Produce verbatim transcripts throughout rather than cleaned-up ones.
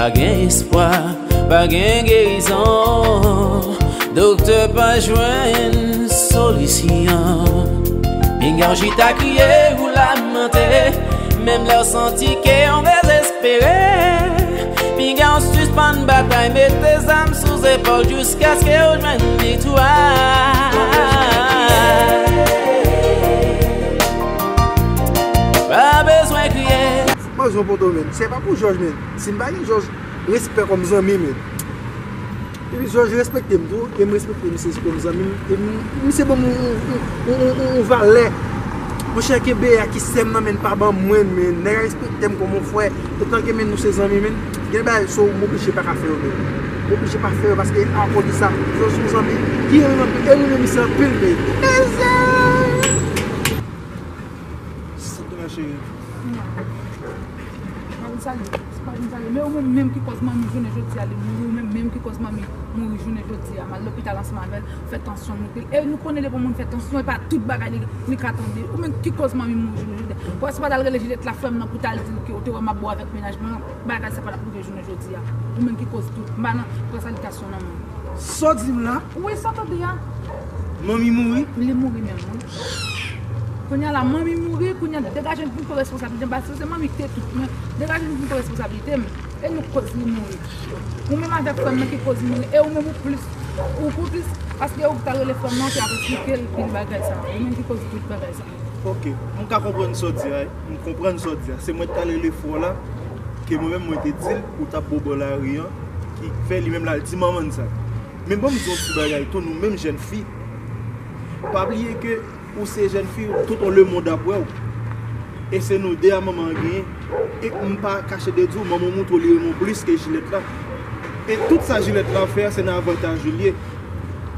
Pa gen espwa, pa gen gerizon, doktè pa jwenn solisyon. Pinga w chita kriye ou lamante, menm lè w santi ke w dezespere. Pinga w sispann batay, mete zam sou zepòl jiskaske w jwenn viktwa. Pa bezwen kriye. Mwen zon poto men, se pa pou Jòj men. Si m pa gen Jòj, respè kòm zanmi men. Epi Jòj respekte m tou, e m respekte misye kòm zanmi m. E m- misye ban m yon- yon- yon- yon- yon valè. Monchè, kenbe a ki sè m nan men, pa ban mwen men. Nèg la respekte m kòm yon frè. Etanke men nou se zanmi men. Gen bagay so m oblije pa ka fè yo men. M oblije pa fè yo paske akoz de sa, Jòj se yon zanmi ki renmen m anpil. E m renmen misye anpil men. Eze! Sa te mache. Pa vin salye, se pa vin salye. Men ou menm, menm ki kòz manmi jounen jodi a, li mouri, ou menm, menm ki kòz manmi mouri jounen jodi a, m al lopital ansanm avè l, fè tansyon monte. E nou konnen depi yon moun fè tansyon, e pa tout bagay li, li ka tande. Ou menm ki kòz manmi mouri jounen jodi a. Ou wè si w pa t al rele Jilet la, frè m nan, pou w t al di l ke w te wè m ap bo avèk mennaj mwen, bagay sa pa t ap rive jounen jodi a. Ou menm ki kòz tout. M pa nan pran salitasyon nan men w. Sa w di m la? Wi, sa w tande a. Manmi mouri? Li mouri menm, wi. Kounye a la, manmi mouri, kounye a degaje n pou n pran responsablite m, paske se manmi ki te tout mwen. Degaje n pou n pran responsablite m. E nou k kòz li mouri. Ou menm avèk frè m nan ki kòz li mouri. E ou menm ou plis. Ou pi plis. Paske ou ki t al rele frè m nan, ou te ap eksplike l pil bagay sa. Ou menm ki kòz tout bagay sa. Ok, m ka konprann sa w di a, wi. M konprann sa w di a. Se mwen ki t al rele frè w la, ke mwen menm mwen te di l ou t ap bo bò lari an, ki fè li menm l al di manman l sa. Men ban m di w yon ti bagay tou, nou menm jèn fi. Pa bliye ke ou se jèn fi, tout lemonn ap wè w. E se nou de a manman an genyen. E m pa kache de di w, manman w montre w li renmen w plis ke Jilet la. E tout sa Jilet la fè a, se nan avantaj ou l ye.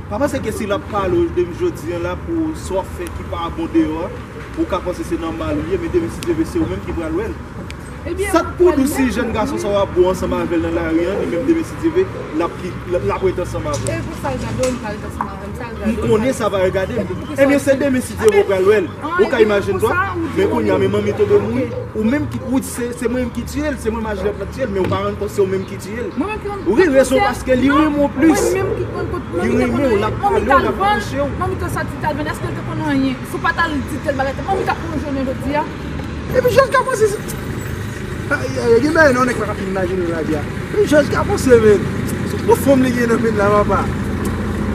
Pa panse ke si l ap pale w de m jodi a la pou sa w ap fè ki pa bon deyò a, ou ka panse se nan mal ou ye, men demen si Dye vle, se ou menm ki pral wè l. Ebyen, sa t pou di w si jèn gason sa w ap bo ansanm avè l nan lari an, li menm demen si Dye vle, l ap ki- l ap ret ansanm avè w. E pou sa l gade w, li pa ret ansanm avè m, sa l gade w. M konnen sa va regade m. Ebyen, se demen si Dye vle, ou pral wè l. Ou ka imajine twa, men kounye a, men manmi tonbe mouri. Ou menm ki, ou di se, se mwen menm ki tiye l, se mwen m ak Jilet la tiye l, men ou pa rann kont se ou menm ki tiye l. Wi, rezon paske li renmen w plis. Li renmen w, l ap pale w, l ap kouche w. Manmi t al vann, èske l te konn anyen? Si w pa t al di tèl bagay, manmi t ap mouri jounen jodi a. Epi Jòj ka panse se- Ay, ay, ay, gen bagay non, nèg pa ka fin imajine la di a. Epi Jòj ka panse men. Se gwo fanm li gen nan men la, papa.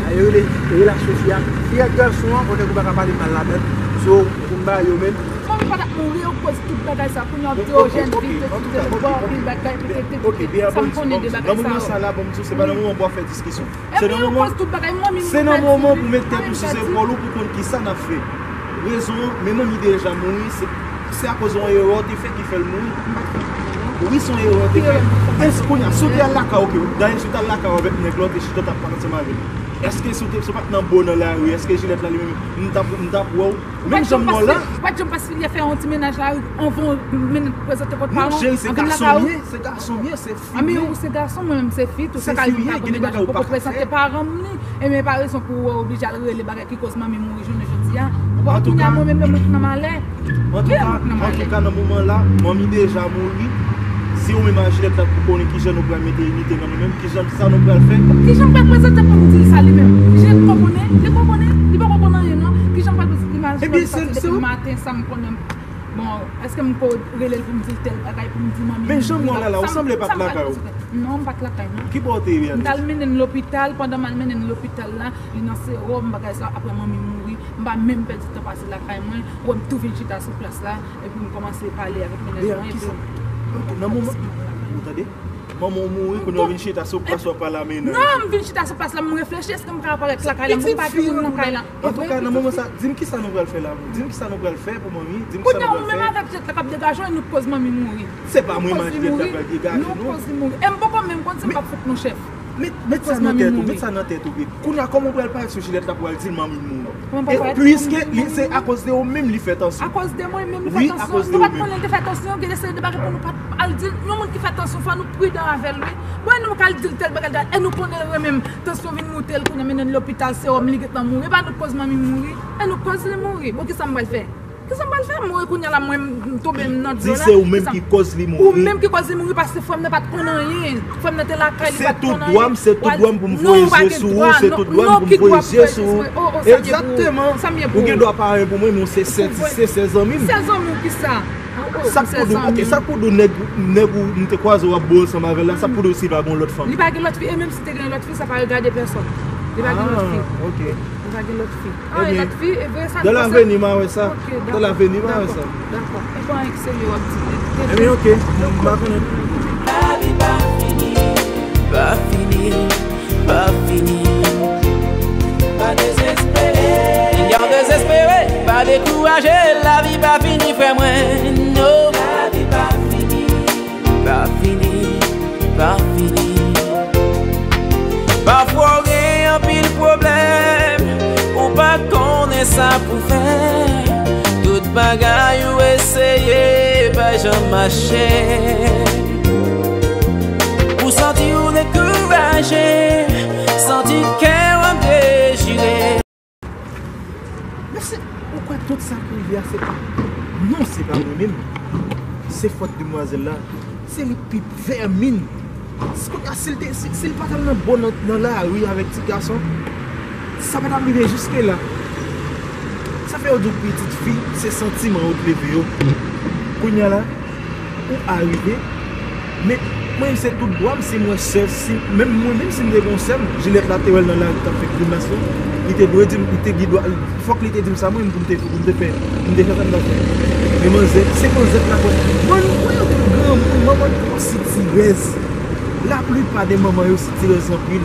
Ay, yo rele relasyon fi ak, fi ak gason an, konnen ou pa ka pale mal ladan l. So, pou m ba yo men. Manmi pa t ap mouri, ou koz tout bagay sa, kounye a w ap di, o, jèn fi, te kite l bò, pil bagay, pil, pil, pil, sa m konnen de bagay sa yo. Nan moman sa la, ban m di w, se pa nan moman pou w ap fè diskisyon. Se nan moman, se nan moman pou w met tèt ou sou zepòl ou pou w konn kisa n ap fè. Rezon an, men manmi deja mouri, se, se akoz yon erè w te fè ki fè l mouri. Wi, se yon erè w te fè. Èske kounye a, si w te al lakay, ok, dayè si w t al lakay w avèk nèg la, w te chita, w t ap pale ansanm avè l. Èske si w te, si w pa t nan bò nan lari, èske Jilet la li menm, m t ap, m t ap wè w? Menm jan m wè w la. Ou pa t janm pase, ou pa t janm pase fè yon ti mennaj lari anvan w mennen prezante kòt paran w, anvan l lakay ou? Non, cheri, se gason m ye, se gason m ye, se fi m ye. A, men ou se gason, mwen menm se fi tou, sa ka rive m pa gen mennaj, m poko prezante paran m li. Ebyen, pa rezon pou ou oblije al rele bagay ki koz manmi mouri jounen jodi a. Ou pa konnen mwen menm lè mwen t nan malè. Antouka, antouka, nan moman la, manmi deja mouri. Se ou menm ak Jilet la pou konnen kijan nou pral mete inite nan nou menm, kijan sa nou pral fè. Kijan m pral prezante pou m di l sa li menm? Jilet poko konnen? Li poko konnen? Li poko konn anyen non. Kijan m pral prezante imaj mwen sa depi maten sa m konnen. Bon, èske m ko rele l pou m di l tèl bagay, pou m di manmi m mouri? Men jan m wè w la la, ou sanble pa t lakay ou. Non, m pa t lakay non. Ki bò w te ye? M t al mennen l lopital, pandan m al mennen l lopital la, li nan sewòm, bagay sa, apre manmi mouri. M pa menm pèdi tan pase lakay mwen, ou wè m tou vin chita sou plas la, epi m kòmanse pale avèk mennaj mwen, epi nan moman, ou tande? Manman w mouri, kounye a w vin chita sou plas w ap pale a mennaj. Non, m vin chita sou plas la, m reflechi, èske m ka parèt lakay la, m pa gen moun nan kay la. Antouka, nan moman sa, di m kisa nou pral fè la, di m kisa nou pral fè pou manmi, di m kisa nou pral fè. Kounye a, ou menm avèk Jilet la k ap degaje w, e nou k koz manmi mouri. Se pa mwen menm ak Jilet la pral degaje nou. Nou k koz li mouri. E m poko menm konn si m p ap fout nou chèf. Met, met sa nan tèt ou, met sa nan tèt ou, baby. Kounye a, kòman w pral parèt sou Jilet la pou w al di l manmi l mouri? E piske li, se akoz de ou menm li fè tansyon. Akoz de mwen menm li fè tansyon. Nou pa t konnen li te fè tansyon, gen de seri de bagay pou nou pa t al di l. Yon moun ki fè tansyon, fò nou pridan avè l, wi. Bon, e nou k al di l tèl bagay, e nou konnen l renmen m. Tansyon vin moute l, kounye a mennen l lopital, sewòm, li gentan mouri. E pa nou k koz manmi mouri, e nou k koz li mouri. Bon, kisa m pral fè? Sa m pral fè, mwen kounye a la, mwen m tonbe m nan dlo la. Di se ou menm ki kòz li mouri. Ou menm ki kòz li mouri, paske frè m nan pa t konn anyen. Frè m nan te lakay li, pa t konn anyen. Se tout dwa m, se tout dwa m pou m voye je sou ou, se tout dwa m pou m voye je sou ou. Egzakteman. Ou gen dwa pa anyen pou mwen, men se sè, se sè zanmi m. Sè zanmi w ki sa? Sa k pou di w, ok, sa k pou di w nèg, nèg ou m te kwaze w ap bwè ansanm avè l la, sa k pou di w si l pa gen yon lòt fanm? Li pa gen lòt fi, e menm si te gen lòt fi, sa pa regade pèsòn. Li pa gen lòt fi. Ah, ok. Li pa gen lòt fi. Ah, e lòt fi, e vre sa. Dans l'avenir, m a wè sa. Ok, dakò. Dans l'avenir, m a wè sa. Dakò. E pa anyen ki serye w ap di. Ebyen, ok. M pa konnen. Lavi pa fini, pa fini, pa fini. Pa dezespere. Yo dezespere, pa dekouraje, lavi pa fini, frè mwen, no. Lavi pa fini, pa fini, pa fini. Pafwa w gen anpil pwoblèm, ou pa konnen sa pou fè. Tout bagay ou eseye, pa janm mache. Ou santi w dekouraje, santi kè w ap dechire. Men se, ou kwè tout sa k rive a, se pa, non, se pa mwen menm. Se fòt demwazèl la. Se li k pi vèmin. Si kounye a, si l te, si, si l pa t al nan bò nan, nan lari avèk ti gason, sa pa t ap rive jiske la. Sa fè yo di w pitit fi, se santiman yo t leve yo. Kounye a la, ou arive. Men mwen menm se tout dwa m si m wè sè, si, menm mwen menm si m te gen yon sè m, Jilèt la te wè l nan lari k t ap fè grimas la, li te dwe di m, li te gen dwa, fòk li te di m sa mwen menm pou m te, pou m te fè, pou m te fè sa m t ap fè. Men manzè, se manzèt la kwè. Mwen, mwen anpil granmoun, manman twò sitirèz. Laplipa de manman yo sitirèz anpil.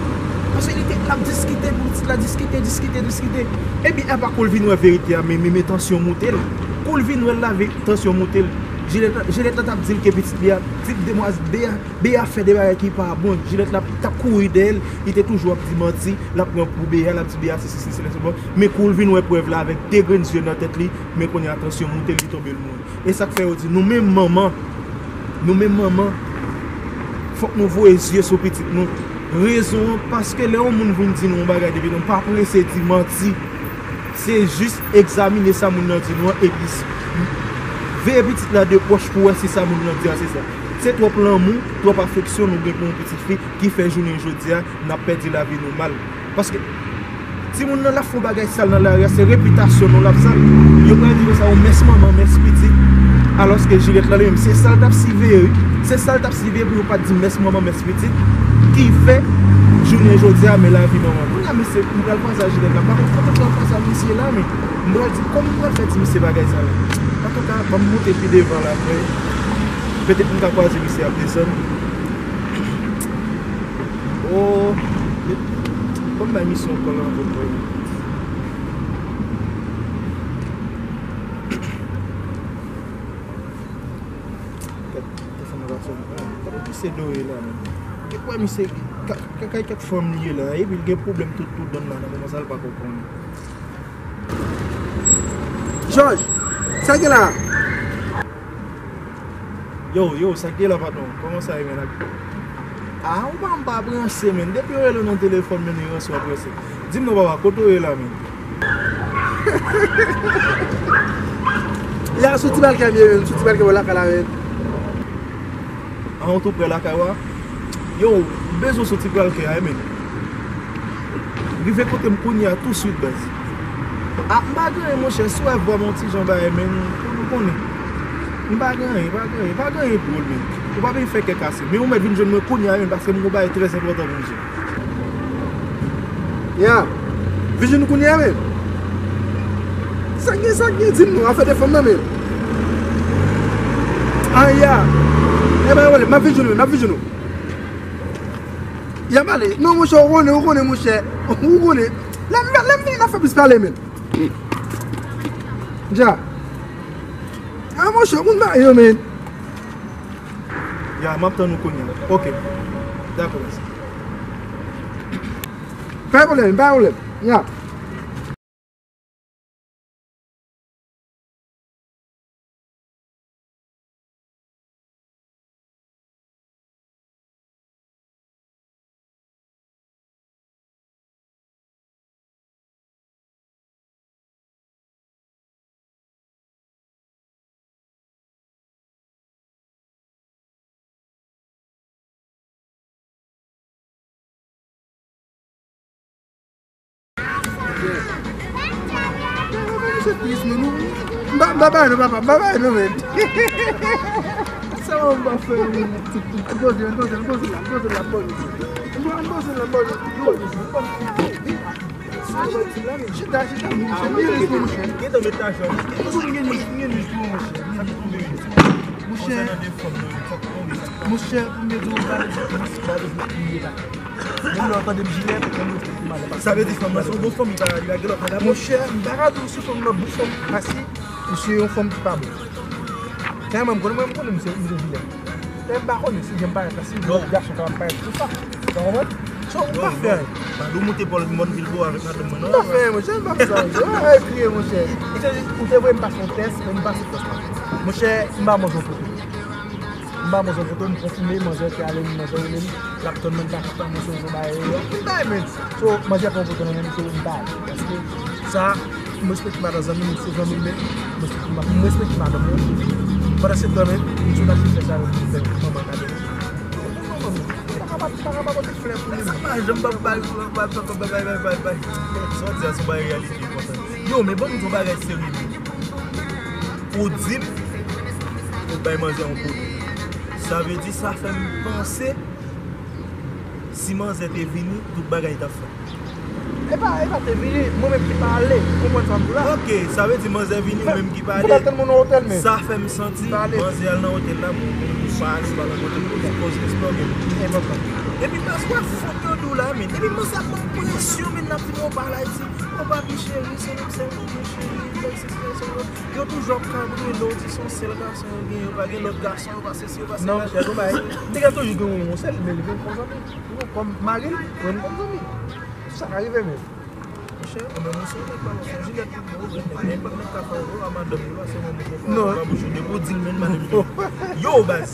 Paske li te, l ap diskite pou pitit la, diskite, diskite, diskite. Epi apa kou l vin wè verite a, men, men, men tansyon moute l. Kou l vin wè l la, ve-, tansyon moute l. Jilèt la, Jilèt la t ap di l ke pitit li a, pitit demwazèl, Bea, Bea fè de bagay ki pa bon. Jilèt la t ap kouri dèyè l, li te toujou ap di manti, l ap pran pou Bea, l ap di Bea sesi, sesi, sela, sela. Men kou l vin wè prèv la avèk de grenn zye nan tèt li, men kounye a tansyon moute l, li tonbe, l mouri. E sa k fè yo di, nou menm manman, nou menm manman, fòk nou voye zye sou pitit nou. Rezon an, paske lè yon moun vin di nou yon bagay depi nou pa prese di manti. Se jis egzamine sa moun nan di nou an, epi s-, veye pitit la de pwòch pou wè si sa moun nan di a se sa. Se twòp lanmou, twòp afeksyon nou gen pou yon pitit fi ki fè jounen jodi a, n ap pèdi lavi nou mal. Paske timoun nan l ap fè yon bagay sal nan lari a, se repitasyon nou l ap sal. Yo pral di konsa, yon mès manman, mès pitit. Alòske Jilèt la li menm, se sa l t ap siveye, wi. Se sa l t ap siveye pou yo pa t di mès manman, mès pitit. Ki fè, jounen jodi a, men lavi manman. Kounye a, mesye, m pral panse a Jilèt la. M pa konn kote m pral panse a misye la, men m pral di, kòman m pral fè di misye bagay sa la? Antouka, ban m monte pi devan la, men petèt m ka kwaze misye ap desann. Oh, ban m bay misye yon kòl ankò, bro. Gad, telefòn nan pa sone. Gade misye dòmi la, menm. Ou wè misye ka-, ka-, kay kèk fanm li ye la, epi l gen pwoblèm tout, tout donn la, nan moman sa, l pa ko konnen. Jòj, sa gen la? Yo, yo, sa k gen la, patwon? Kòman sa ye, men? Ah, ou pa, m pa branche, men. Depi yo rele w nan telefòn, men, yo ranse w ap ranse. Di m non, papa, kote w ye la, men? Ya, sou ti balkè m ye, men. Sou ti balkè bò lakay la, men. Ah, ou tou prè lakay ou a? Yo, m bezwen soti pral kè a, men. Rive kote m kounye a touswit, baz. Ah, m pa gen anyen, monchè, si w wè vwa m yon ti jan bagay, men, ou konnen. M pa gen anyen, pa gen anyen, pa gen anyen dwòl, men. Ou pa bezwen fè kè kase. Men ou mèt vin jwenn mwen kounye a, men, paske m gon bagay trè enpòtan pou m di w. Ya. Vin jwenn nou kounye a, men. Sa gen, sa gen, di m non, afè de fanm nan, men. Ah, ya. E pa yon pwoblèm, m ap vin jwenn nou, men, m ap vin jwenn nou. Ya, m ale. Non, monchè, ou konnen, ou konnen, monchè. Ou konnen. Lè m, lè m vini, n ap fè plis pale, men. Ya. Ah, monchè, ou konn bagay yo, men. Ya, m ap tann ou kounye a. Ok. Dakò, mèsi. Pa gen pwoblèm, pa gen pwoblèm. Ya. Tris, men nou, m pa, m pa bay non, papa, m pa bay non, men. Sa w ap fè, men? Ann poze, ann poze, ann poze la, ann poze la, ann poze. Ann poze la, ann poze. Chita, chita, monchè, m gen lis pou monchè. Gen tan met lajan. Monchè, m gen lis, m gen lis pou monchè. Monchè, monchè, pou m te di w, m pa bezwen, m pa bezwen kriye la. Menm lè w tande m jilè, mwen mwen fè mal. Sa vle di fanm nan se yon bon fanm, li pa, li pa gen lòt madanm. Monchè, m pa ka di w si fanm nan bon fanm, paske misye yon fanm ki pa bon. Tèlman m konnen, mwen m konnen misye, misye jilè. Tèlman m pa konnen si jan m parèt la, si lòt gason ka parèt konsa. Ou konprann? So, m pa fè anyen. Pa di w moute Pòl Mòn Vilbo avèk madanm mwen, non. M pa fè anyen, monchè, m pa fè sa, monchè. Ou pa kriye, monchè. Ou te, ou te voye m pase yon tès, men m pase tès la. Monchè, m pa manje yon poto. M pa manje yon poto, m konfime, manzè te ale, manzè rele m, l ap tann mwen, m pa, pa manje yon bagay, anpil bagay, men. So, manzè pran poto nan men m, so, m pa ale. Paske sa, m respekte madan zanmi m, se zanmi m, men, m respekte ma-, m respekte madanm mwen. Pandan se tan, men, m sot achte flè sa yo pou m fè manman kado. Manman m, m pa ka pa, m pa ka pa pote flè pou li, men. Sa pa janm pa bay, pa, pa, pa, bay, bay, bay, bay. Sa w di a, se yon bagay reyalite, konsa. Yo, men ban m di yon bagay serye, men. Ou di m, ou bay manzè yon poto. Sa vle di, sa fè m panse, si manzè te vini, tout bagay t ap fèt. E pa, e pa te vini, mwen menm ki pale, ou konprann sa m di w la? Ok, sa vle di manzè vini, ou menm ki pale. Fòk al tann moun nan otèl, men. Sa fè m santi, manzè al nan otèl la, bon, ou pa al, ou pa nan kote pou di koz respè, men. Enpòtan. Epi, baz, wè fòk yo di w la, men. Epi, manzè ap ban m presyon, men, n ap di m, o, pa la, di, o, papi cheri, se nou sèl, papi cheri, fè se, se, se, se. Yo toujou ap kadre lè w di se yon sèl gason yo gen, yo pa gen lòt gason, yo pa sesi, yo pa sela. Non, monchè, konpa, nèg la toujou gen yon sèl, men li vin pran zanmi. Ou kòm mari l, ou vin pran zanmi. Sa ka rive menm. Monchè, ou menm ou se yon nèg pa, ou se yon jilèt pou gwo, ou vin nèg, nenpòt nèg ka fè w, a madanm li, pa se manman ou, pa bouch ou, depi w di l menm, madanm li. Yo, baz.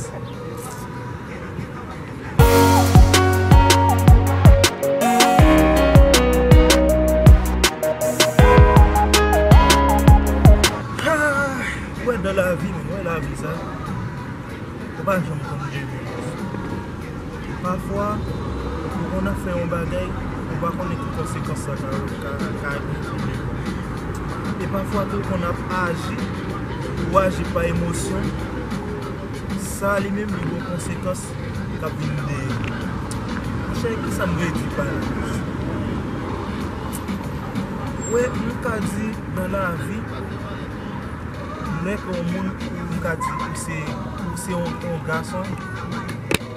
Ah, ou wè dan lavi, men, ou wè lavi sa, ou pa janm konn demen. Pafwa, ou konn ap fè yon bagay, ou pa konnen ki konsekans sa ka, ka, ka gen pou demen. E pafwa tou, ou konn ap aji, ou aji pa emosyon, sa li menm li gon konsekans k ap vin dèyè. Monchè, kisa m vle di pa la? Wè, m ka di nan lavi, lè ke yon moun, ou m ka di, ou se, ou se yon, yon gason,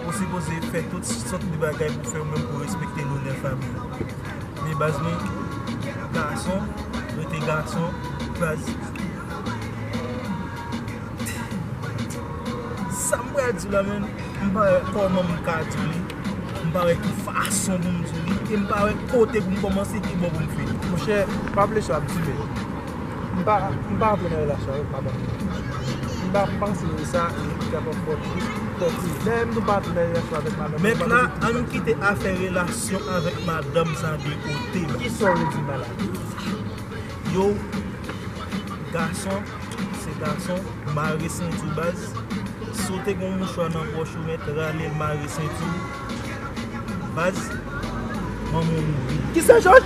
ou sipoze fè tout sòt de bagay pou fè ou menm pou respekte lonè fanmi w. Men baz mwen, gason rete gason, baz. Sa m pral di w la, menn, m pa wè kòman m ka di w li, m pa wè ki fason pou m di w li, e m pa wè kote pou m kòmanse, ki bò pou m fini. Monchè, pa vle sa ap di, men m pa, m pa antre nan relasyon avèk madanm mwen. M pa, m panse sa li kapab fò tris, fò tris. Dayè, m tou pa antre nan relasyon avèk madanm mwen. Mèt la, ann kite afè relasyon avèk madanm sa de kote, baz. Kisa w vle di m la? Yo, gason se gason, mare senti w, baz. Si w te gen yon mouchwa nan pòch ou, mèt rale l, mare senti w, baz. Manman w mouri. Kisa, Jòj?